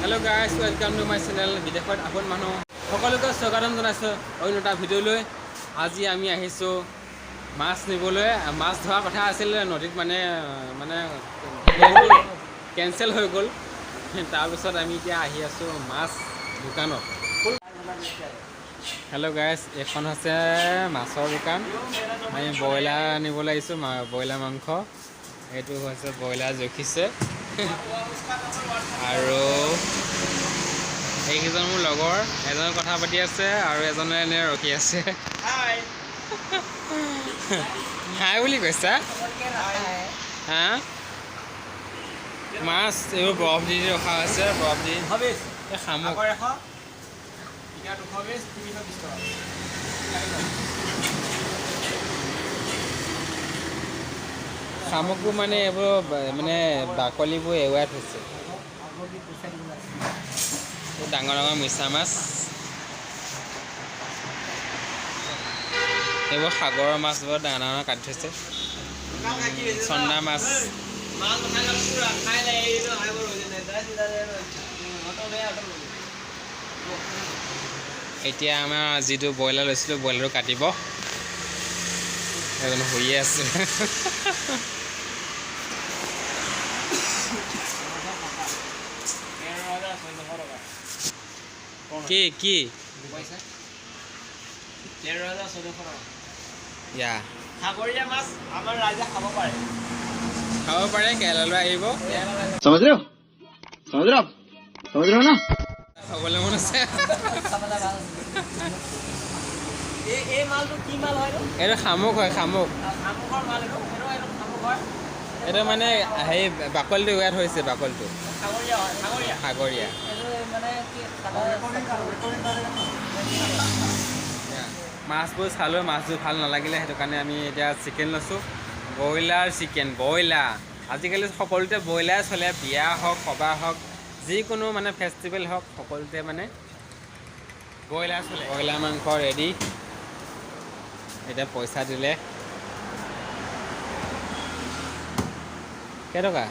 Hello guys, welcome to my channel বিদেশত আপোন মানুহ। সকলোকে স্বাগতম জনাইছোঁ অন্য এটা ভিডিঅ'লৈ। আজি আমি আহিছোঁ মাছ নিবলৈ। মাছ ধৰা কথা আছিলে নদীত, মানে কেঞ্চেল হৈ গ'ল। তাৰপিছত আমি এতিয়া আহি আছোঁ মাছ দোকানত। হেল্ল' গাইজ, এইখন হৈছে মাছৰ দোকান। আমি ব্ৰইলাৰ আনিবলৈ আহিছোঁ, ব্ৰইলাৰ মাংস। এইটো হৈছে ব্ৰইলাৰ জুখিছে আৰু এইকেইজন মোৰ লগৰ। এজনে কথা পাতি আছে আৰু এজনে এনে ৰখি আছে। হাই বুলি কৈছা হা। মাছ এইবোৰ বৰফ দি দি ৰখা হৈছে, বৰফ দি। এই শামুক। 220, 320 টকা। শামুকবোৰ মানে এইবোৰ মানে বাকলিবোৰ এৰুৱাই থৈছে। এই ডাঙৰ ডাঙৰ মিছা মাছ, এইবোৰ সাগৰৰ মাছবোৰ ডাঙৰ ডাঙৰ কাটি থৈছে। চন্দা মাছ। এতিয়া আমাৰ যিটো ব্ৰইলাৰ লৈছিলোঁ, ব্ৰইলাৰটো কাটিব। এজন শুইয়ে আছে। 13,600 টকা। কি কি? 13,600 টকা। ইয়া। সাগৰীয়া মাছ আমাৰ ৰাইজে খাব পাৰে। খাব পাৰে, কেৰেলালৈ আহিব। समझ रहे हो? समझ रहे हो आप? समझ रहे हो ना? খাবলৈ মন আছে। এই মালটো কি মাল হয়? এইটো শামুক হয়, শামুক। শামুকৰ মাল এইটো শামুক হয়। এইটো মানে হেৰি, বাকলিটো এৰুৱাই থৈছে, বাকলিটো। সাগৰীয়া হয়, সাগৰীয়া। সাগৰীয়া। মাছবোৰ চালোঁ, মাছবোৰ ভাল নালাগিলে। সেইটো কাৰণে আমি এতিয়া চিকেন লৈছোঁ, ব্ৰইলাৰ চিকেন, ব্ৰইলাৰ। আজিকালি সকলোতে ব্ৰইলাৰ চলে। বিয়া হওক, সবাহ হওক, যিকোনো মানে ফেষ্টিভেল হওক, সকলোতে মানে ব্ৰইলাৰ চলে। ব্ৰইলাৰ মাংস ৰেডি। এতিয়া পইচা দিলে। কেইটকা?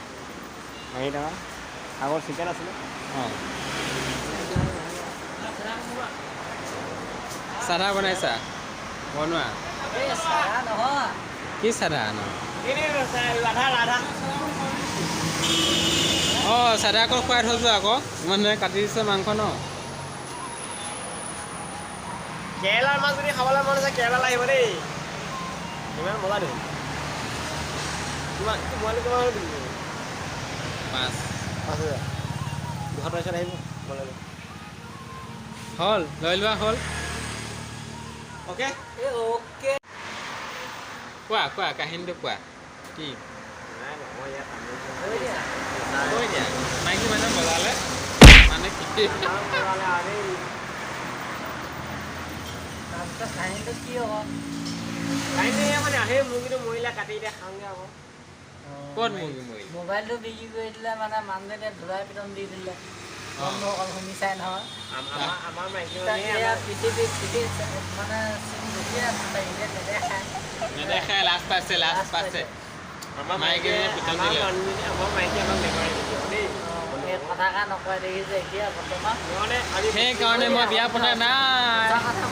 80 টকা। আগৰ চিকেন আছিলে। অঁ, চাধা বনাইছা? বনোৱা। কি চাধা ন? ৰাধা। অঁ, চাধা আকৌ খুৱাই থৈছোঁ আকৌ। মানুহে কাটি দিছে মাংস ন। কেৰেলাৰ মাছ যদি খাবলৈ মন আছে, কেৰেলাত আহিব দেই। ইমান মজা দেখোন। কিমান তোমালোকে কিমান দিম? 5। 5,000। 200 টকা আহিব। হ'ল, লৈ লোৱা হ'ল। অ'কে। কোৱা কোৱা, কাহিনীটো কোৱা কি? কৈ দিয়া। মাইকী মানুহ বজালে মানে কি? মুৰ্গীটো মৰিলে, কাটি এতিয়া খাওঁগে আকৌ। ক'ত মুৰ্গী মৰিল? মোবাইলটো বিক্ৰী কৰি দিলে, মানে মানুহজনে ধুলাই পিটন দি দিলে। বন্ধুসকল, শুনিছাই নহয়? আমাৰ মাইকী। এতিয়া পৃথিৱীত পৃথিৱী মানে চিন দেখিয়ে আছে, এতিয়া নেদেখায়। নেদেখায়, লাজ পাইছে, লাজ পাইছে। আমাৰ মাইকী পিটন আমাৰ দিলে। মানুহজনী, আমাৰ মাইকী আমাক বেমাৰী নিদিয়ে দেই। এই কথাষাৰ নকয়, দেখিছে এতিয়া বৰ্তমান। মানে আমি সেইকাৰণে মই বিয়া পতা নাই। সঁচা কথা।